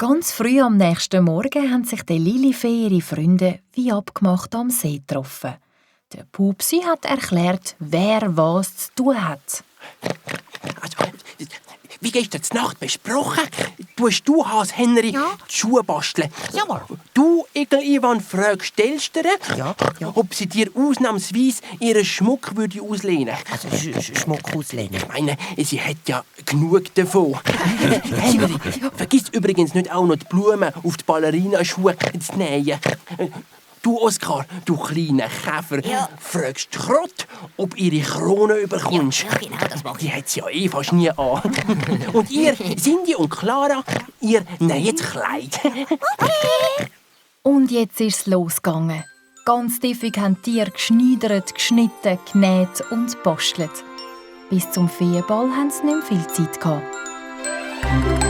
Ganz früh am nächsten Morgen haben sich Lilifee ihre Freunde wie abgemacht am See getroffen. Der Pupsi hat erklärt, wer was zu tun hat. Also, wie gestern Nacht besprochen, tust du, Hans-Henry, Ja? die Schuhe basteln. Jawohl. Du, Igel-Ivan, fragst die Elstern, Ja. ob sie dir ausnahmsweise ihren Schmuck würde auslehnen. Also Schmuck auslehnen. Ich meine, sie hat ja genug davon. Henry, vergiss übrigens nicht auch noch die Blumen auf die Ballerinaschuhe zu nähen. Du, Oskar, du kleiner Käfer, Ja. fragst Krott, ob ihre Krone überkommst. Ja, genau, das mache ich. Die hat sie ja fast nie an. Und ihr, Cindy und Clara, ihr näht das Kleid. Und jetzt ist es losgegangen. Ganz tiefig haben die Tiere geschneidert, geschnitten, genäht und gebastelt. Bis zum Feenball haben sie nicht mehr viel Zeit gehabt.